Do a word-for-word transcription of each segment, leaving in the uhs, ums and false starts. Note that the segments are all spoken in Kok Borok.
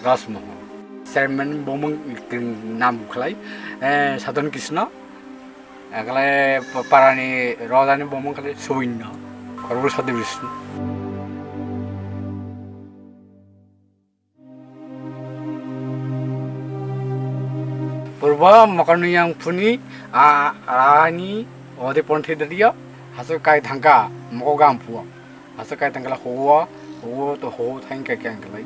Rajmohan. Chairman bumung nam khlai, eh, Sadhan Krishna. Ekhlai parani rojani bumung khlai Subinno. Korbo Sadhu Vishnu. Purba Mokol Nuyang phuni a rani ode ponthi daria haso kai thangka moko gam puo. Haso kai thangkla huo, huo to huo thang kai kai khlai.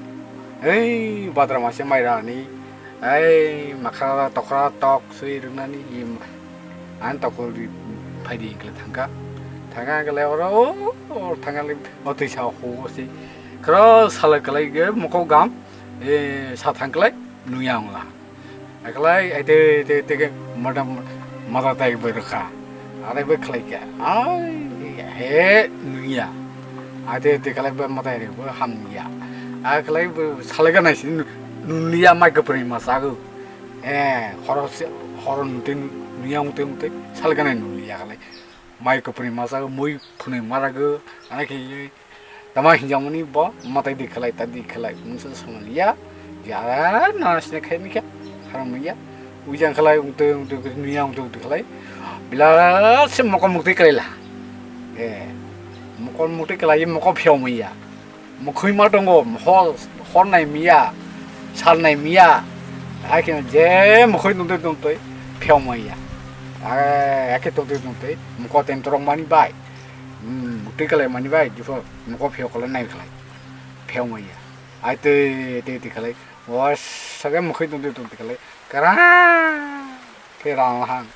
Ei badra mase mai rani. Ei makhra tokra tok sui rwnani im an tokol ri phaidi khlai thangka. Thangka khlai oro o thangkali o twi sa huo si. Khro sala khlai ge moko gam. E, sa thang klai, nuya wngla. Eklai, ai te, te, te ke, mada, mada tai bai rwkha. Are bai khlai kha. Ai, he, nuya. Ai te, te khlai bai mada re, bai ham ya. Ai khlai bai salga nai sin, nuya mai kapri ma sagu. Eh, horo se, horo nute, nuya nute, nute, salga nai nuya khlai. Mai kapri ma sagu, mui phunui maragu, ana khe, Tama hinjamani bo matai di khlai, ta di khlai, mungsa songaliya, ya, na sine khai mikha, haram ya, ujang khlai, ungtui, ungtui, nuya, ungtui, ungtui khlai, bila se mokol muktui khlai la, eh, mokol muktui khlai, mokol phiyok maya, mokhui ma tongo, hor, hor nai miya, sal nai miya, ai khe je mokhui tongtui, tongtui, phiyok maya, ai, ai khe tongtui, tongtui, mokol ten torok mani bai. Hmm, twi kalai mani bai, jepho mokol phiyok kolai nai khalai. Phiyok maya. Ai twi, twi, twi khalai. O sage mokhe tong twi tong twi khalai. Kara khe rang hang.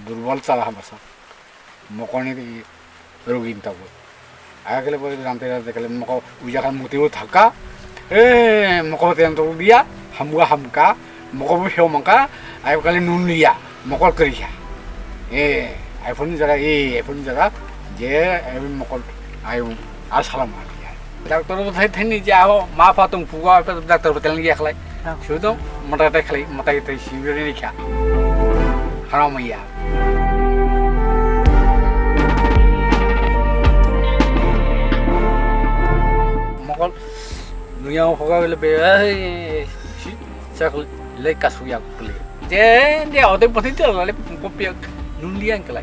Durbol chala hama sa. Mokol ni rogin tabo. Ai kale bo ram te ram te kale mokol uja khan muti u thaka. Eh, mokol teng to dia, hamga hamka, mokol bo phiyok mangka, ai kale nun liya, mokol kri kha. Eh, ai phone jaga, eh, ai phone jaga, je, ai mokol, ai, a salam ha liya. Doctor bo thai thani je aho, ma pha tong puga, ai doctor bo telang ya khlai. Sudo, mata tai khlai, mata tai si beri ni kha. Haram ya. Mokol nuya hoga bele be ai si chak le kasu ya kule. Je de ode poti de le ko pe nun liang kala.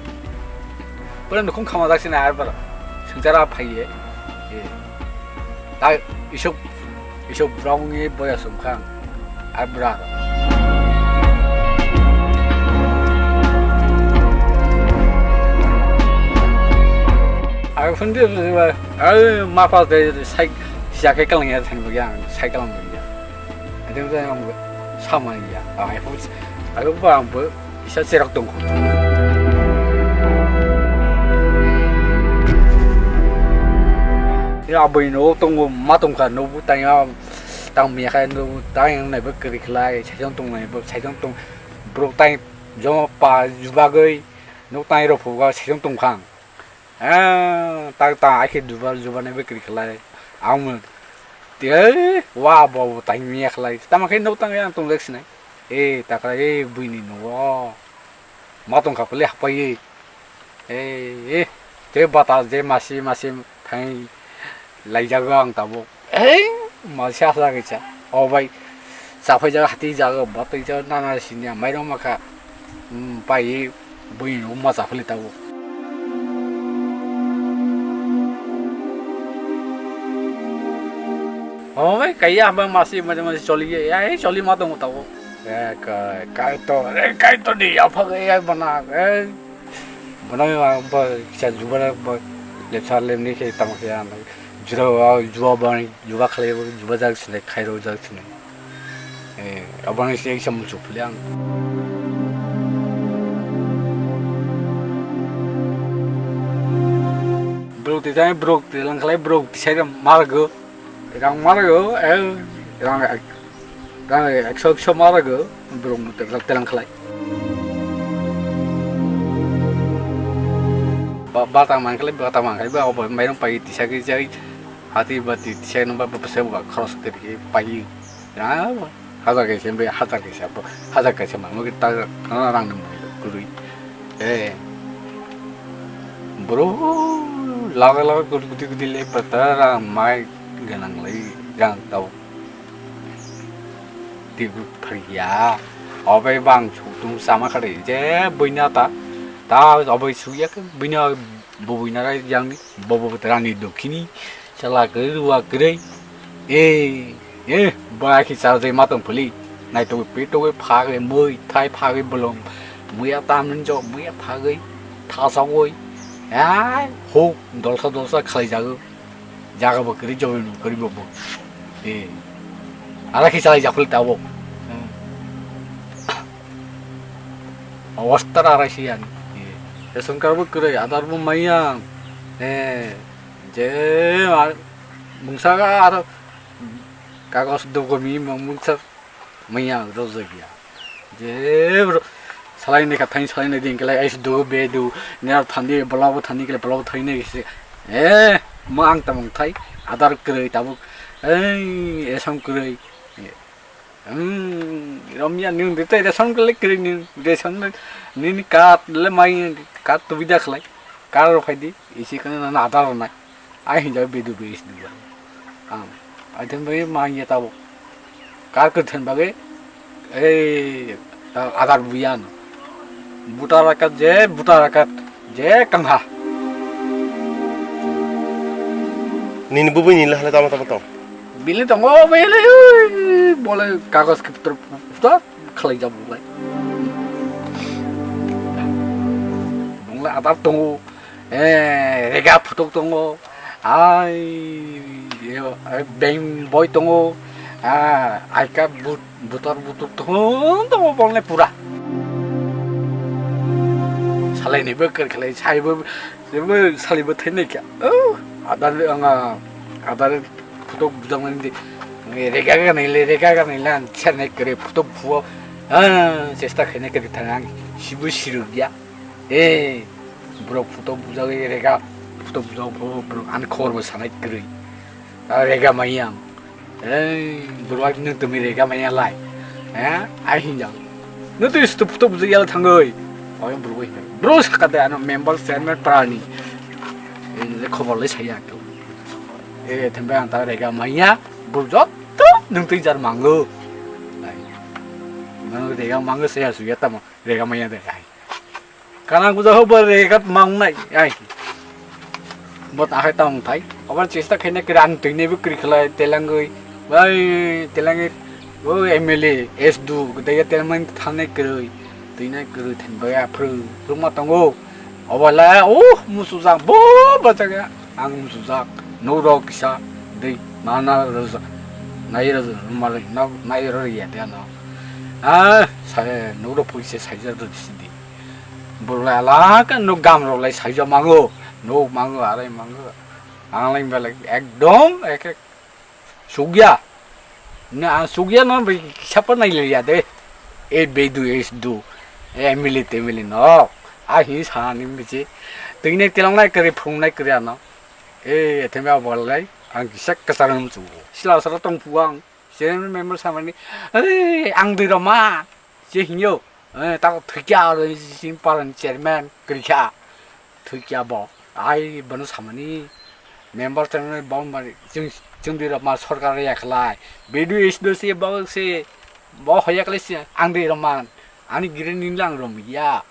Pura nukhung khama dak sina ar bar. Sengchara phaiye. Eh. Ta isok Isok brong ni boya sumkhang. Ar bra. Ai phun de, ai ma pa de sai sija khe kalang ya thani bagi ang sai kalang bagi ya. Ade de ang sama ya. Ai phun ai ba ang bo Isa cherok tongkho. Ya aboni nogo tongo, ma tongkha, nogo tang ya, tang miya kha, nogo tang yang naibo kwrwi khlai, saijang tong naibo, saijang tong, borok tang jomo pa jubagwi, nogo tang rok phuga, saijang tongkha ang. Ah, tak tak, ai khe dubar, dubar nai bai kwrwi khlai. Ang mo, tei, wa, bo, bo, tai miya khlai. Tamo khe nuk tang yang tong lek sinai. Eh, takra, eh, buini nugo. Ma tong kha pele hapai. Eh, eh, te bata je masi, masi thai lai jago ang tabuk. Ei, masa sa kisa. O bai, saphai jaga hati jaga, batwi jaga, nana sinya, mairong makha. Hmm, pai, bui, uma saphali tabo. O bai, kaya, bai, masi, masi, masi, choli, ya, eh, choli ma tong tabo. Eh, kai, kai to, eh, kai to di, apa, eh, bana, eh. Bono ba, ba, kisa jubana, ba, lepsa lemni khe tamo khe ang jura, jua bani, juba khlai, juba jak sinai, khairo jak sinai. Eh, aboni se eksa muchuk phili ang. Borok twi jani, borok twi lang khlai, borok twi sai margo. Rang margo, eh, rang, rang ekso, ekso margo, borok telang, telang khlai. Ba, bata man khlai, bata man khlai, ba, obo mairong pai tisa khe jai, hati ba ti-, tisa no ba, ba, ba, ba, khoros khe pai. Ya, hajar kaisa, bai hajar kaisa, bo hajar kaisa manwi ta, ta rang ni mui kwrwi. Eh, bro, laga laga kwrwi kwrwi kwrwi le pata rang mai ganang lai rang tau. Tibuk phariya. Obai bang sutung sama khade je buina ta. Ta obai suya ke buina, bo buina rai jangni, bo bo rani dokhini. Chala ke ruwa kre. Eh, eh, ba ki sa je matong phuli. Nai to pe to phage moi, thai phage bolong. Muya tam njo, muya phage. Thasagoi. Ai, ho, dolsa dolsa khalai jago. Jaga bo kiri jogi no kiri bo bo. Eh. Ara ki salai jakuli tabo. Hmm. Awastar ara si ani. Eh. Ration card bo kiri, Aadhaar bo maya. Eh. Je ar mungsa ga ar kagos dogomi mungsa. Maya rojak ya. Je bro, salai ni kha thani salai ni din kelai ais do be do. Ner thandi block bo thandi kelai block bo thani ni se. Eh, mo ang tamung thai. Aadhaar kwrwi tabuk. Ei, esam kwrwi. Hmm, romya ni undi tei ration kwrwi kwrwi ni ration ni ni card le mai card tubida khlai. Karo phaidi, isi kano na Aadhaar rwnai. Ai hinjak bedu bes duwa. Am, ai then bai ma ya tabo. Kar kwthwn bagwi, ei, ta Aadhaar buyan. Voter card je, voter card je kangha. Nini bubui ni lahle tamo tamo tong. Bini tongo bele, ui, bole kagos kiptor putar khalai jabu lai. Bongla Aadhaar tongo. Eh, rega photo tongo. Ai, yo, ai, bank boi tongo. Ah, I card but-, butor butor tongo, tongo bolne pura. Salai ni bo kar khalai, sai bo, bo salai bo thai nai kya. Oh, Aadhaar anga, Aadhaar photo bujang nai di. Rega ga nai le, rega ga nai le, ang chernai kare photo buo. Ah, chesta khainai kare thang ang. Sibu siru ya. Eh, borok photo bujagwi rega, photo bujagwi borok ani khobor bo sanai kwrwi. Ah, rega maya ang. Eh, borok nwng tumi rega maya lai. Eh, ai hinjak. Nwng twi sto photo bujagwi yala thangwi. Oi, borok hinjak. Bro sakha de ano member chairman prani. Eh, khobor lai saya to. Eh, themba ang ta rega maya, borok jotto nwng twi jar mango. Ai. Nwng rega mango saya suya tamo. Rega maya de ai. Kanang kuja ho bar rega mang nai ai. Bot ahai tang thai. Obar chesta khaina kira ang twi ne bikri khlai telangoi. Bai telangoi. O M L A S du daya telmang thane kroi. Twi nai kroi then bai aphru. Ruma tongo. Obala oh musujak bo bachaga. Ang musujak. No ro kisa. Dei mana raja. Nai raja. Malai na nai ro ya de no. Ah, sai, nukro phuise saijak rw sidi. Borok lai alak no gam rok lai saijak mango. Nuk mango, arai mango. Ang lai belai ekdom ek ek sugya. Na ang sugya no bai sapa nai le ya de. E bedu es du. E emili temili no. A hi sa ni mi chi. Twi nai tilang nai kare phung nai kare ano. E themya bol lai. Ang kisa kasar num chu. Sila sara tong phuang. Chairman member samani, "Ei, ang dui roma," je hinyo, eh, tako thwikya aro sing paran chairman kwrwikha, thwikya bo, ai bono samani, member chairman bo mani, chwng, chwng dui roma sorkar ya khlai, B D O S D C bo se, bo hoya khlai se, ang dui roma, ani gire nini lang rom ya.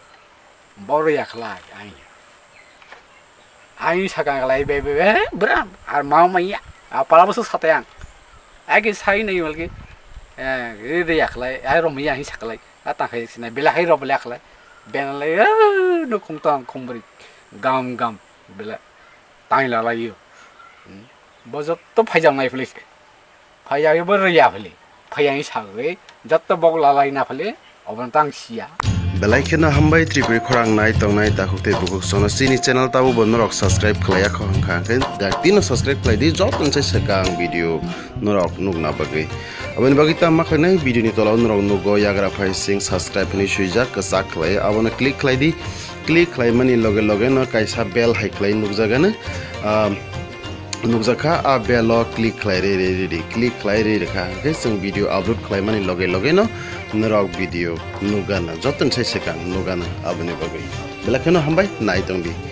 Boro ya khlai, ai. Ai sakang khlai, be, be, be, bra, ar ma ma ya. A pala bosu sate ang. Ai ke sai nei mal ke. Eh, re de ya khlai, ai rom ya hi saklai. A tang khai sinai, bela hai ro bela khlai. Ben lai, eh, no khung tang khung bri. Gam, gam, bela. Tang la lai yo. Hmm. Bo jotto phaijak nai phili se. Phaijak bo rwya phili. Phaiyang sagwi jotto bok lalai na phili. Obo tang siya. Belai kheno hambai Tripuri khorang nai tongnai takhuk tei bukhuk sono chini channel tabo bo norok subscribe khlai ya kho hwnkha hwnkhe da tino subscribe khlai di joto nse swkang video norok nukna bagwi. Aboni bagwi ta ma khlainai video ni tola o norok nugo yagra phai sing subscribe hinwi swijak kwchak khlai abono click khlai di. Click khlaimani loge loge no kaisa bell hai khlai nukjagano, ah, nukjakha, ah, bell o click khlai re, re, re, re, click khlai re, re kha. Hwnkhe chwng video upload khlaimani loge loge no norok video nukgana, joto ni sai swkang nukgana aboni bagwi. Belai kheno hambai, nai tong di.